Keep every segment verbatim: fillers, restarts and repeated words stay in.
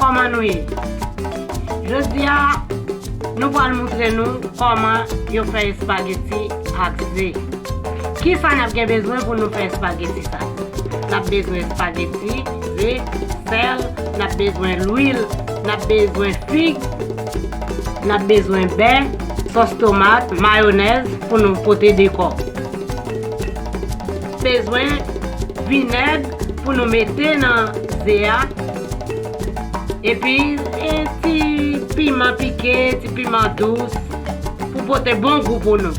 Kòman nou ye? Jodi a, nou pral moutre nou kòman yo fè espageti ak ze. Kisa n ap gen bezwen pou nou fè espageti sa? N ap bezwen espageti, ze, sèl, n ap bezwen lwil, n ap bezwen fig, n ap bezwen bè, sòs tomat, mayonèz pou nou pote dekò. Bezwen vinèg pou nou mete nan ze a, epi e ti piman pike, ti piman dous pou pote bon gou pou nou.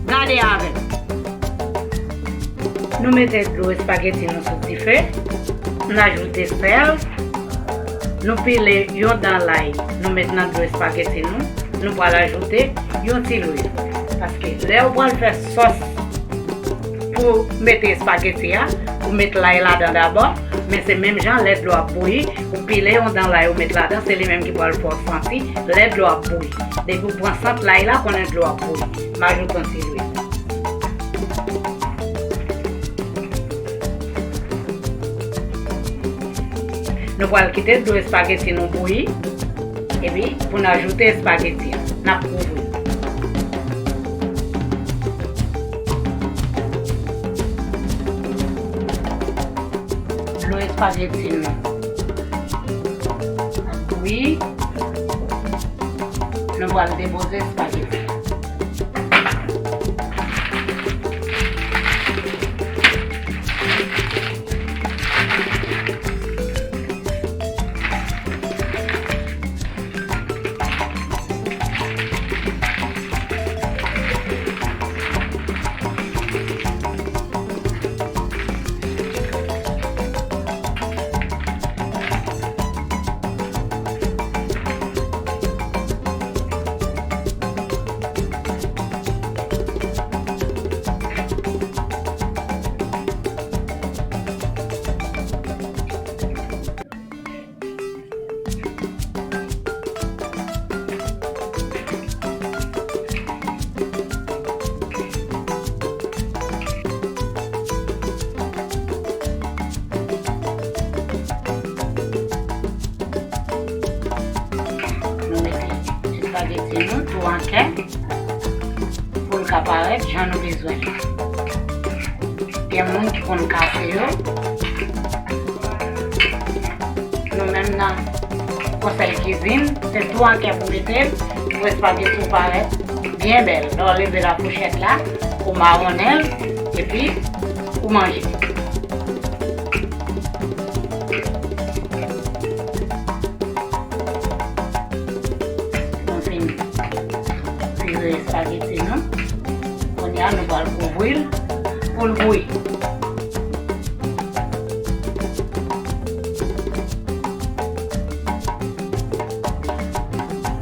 Gade avè m. Nou mete dlo espageti nou sou dife. Nou ajoute sèl. Nou pile yon dan lay. Nou met nan dlo espageti nou. Nou pral ajoute yon ti lwil. Paske lè ou pral fè sòs pou mete espageti a, ou met lay ladan dabò, men se menm jan lè dlo ap bouyi, ou pile yon dan lay ou met ladan, se li menm ki pral fè w santi lè dlo ap bouyi. Depi ou pran sant lay la, konnen dlo ap bouyi. M ajoute yon ti lwil. Nou pral kite dlo espageti nou bouyi, epi pou n ajoute espageti a, n ap kouvri. Dlo espageti nou ap bouyi. Nou pral depoze espageti. Nou mete espageti nou tou an kè pou l ka parèt jan nou bezwen l. Gen moun ki konn kase yo. Nou menm nan Konsèy Kizin, se tou an kè pou mete l pou espageti w parèt byen bèl. Lè w leve lafouchèt la, ou mawonnen l, epi ou manje. Nou fin pire espageti nou. Kounye a, nou pral kouvri l pou l bouyi.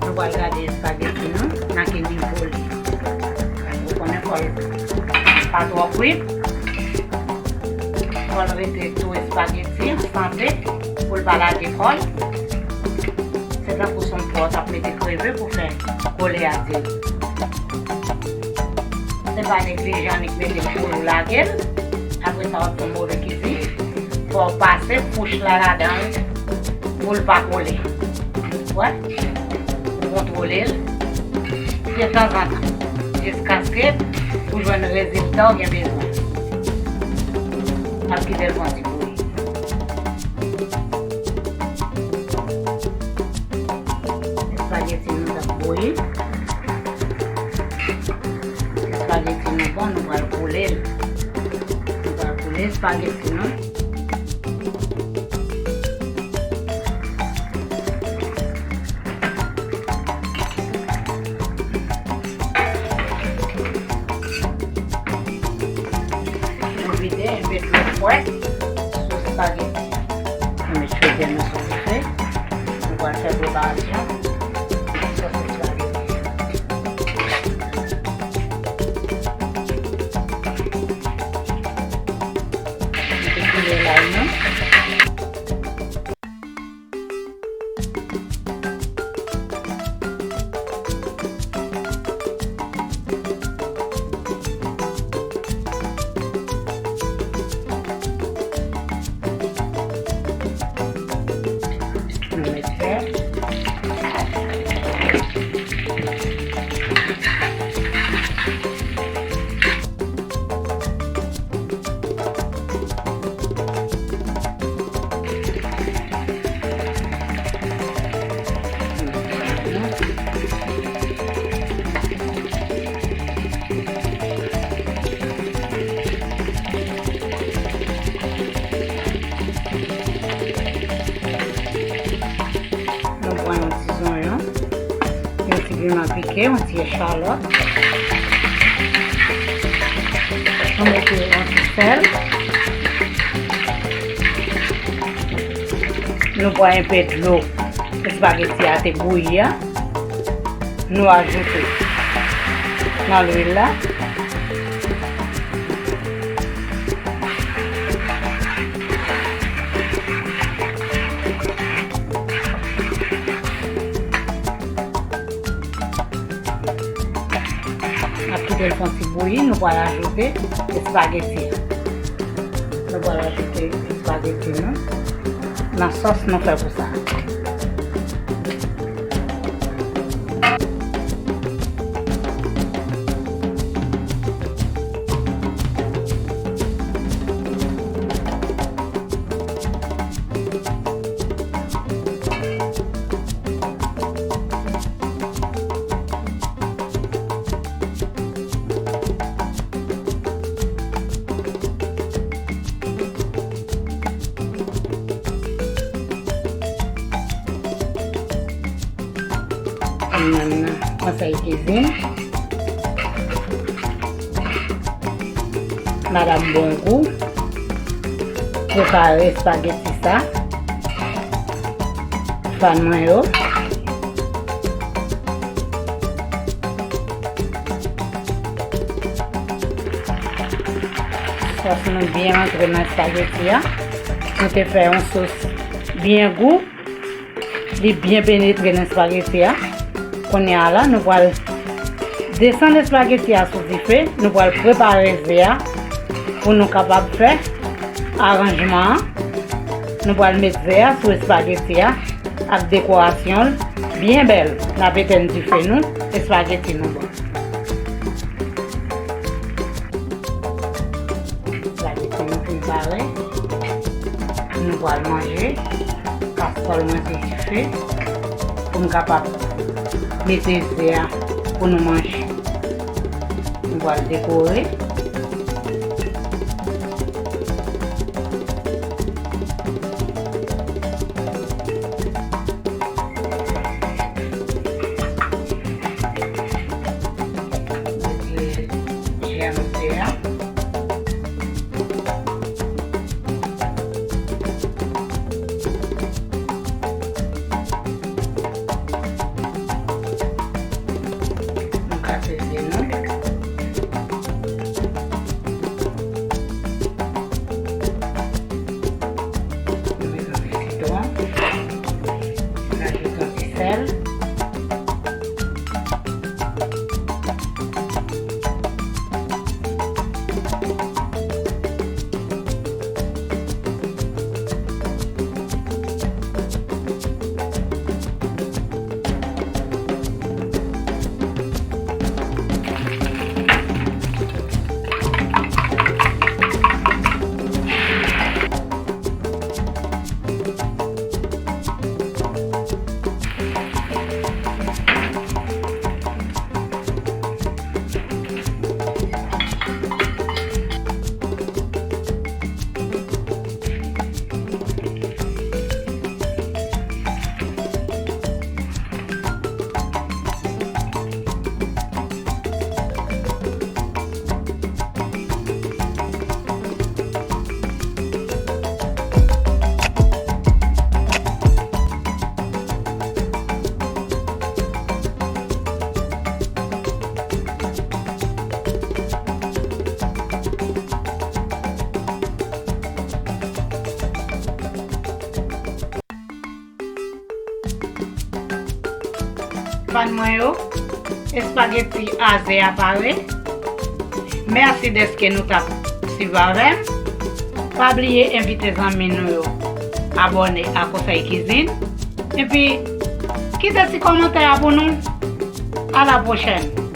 Nou pral gade espageti nou, nan ki nivo l ye. Ou konnen fò l pa twò kwi. Fò l rete tou espageti an sante pou l pa lage kò l. Se tankou se yon pwa w t ap mete kreve pou fè kole a di l. Se pa neglije annik mete l pou ou lage l. Apre sa, w ap fè yon move kizin. Fò w pase fouch la ladan l pou l pa kole. Wè? Ou kontwole l detanzantan jiskaske ou jwenn rezilta w gen bezwen. N ap kite l pran ti bouyi. Espageti nou t ap bouyi. Espageti nou bon, nou pral koule l. Nou pral koule espageti nou. Nou vide, nou met dlo fre sou espageti. Nou met chodyè nou sou dife. Nou pral fè preparasyon sòs espageti. Nou te koule lay nou. Nou met fè Pike yon ti echalòt. Nou mete yon ti sèl. Nou pran enpe dlo espageti a te bouyi a. Nou ajoute nan lwil la. N ap kite l fè yon ti bouyi, nou pral ajoute espageti a. Nou pral ajoute espageti nou nan sòs nou fè pou sa. Konsèy kizin. Madanm Bongou prepare espageti sa. Fan mwen yo. Sòs nou byen rantre nan espageti a. Nou te fè yon sos byen gou. Li byen penetre nan espageti a. Kounye a la, nou pral desann espageti a sou dife. Nou pral prepare ze a pou nou kapab fè aranjman an. Nou pral met ze a sou espageti a ak dekorasyon l byen bèl. N ap etenn dife nou, espageti nou bon. Espageti nou fin pare. Nou pral manje. Kastòl mwen sou dife pou m kapab mete ze a pou nou manje. Nou pral dekore. Mete jèm ze a. Nou ka sezi nou. Nou mete yon ti sitwon. Nou ajoute yon ti sèl. Fan mwen yo, espageti a ze a pare. Mèsi dèske nou t ap swiv avè m. Pa bliye envite zanmi nou yo abòne a Konsèy Kizin. Epi, kite ti kòmantè a pou nou. A la pwochèn.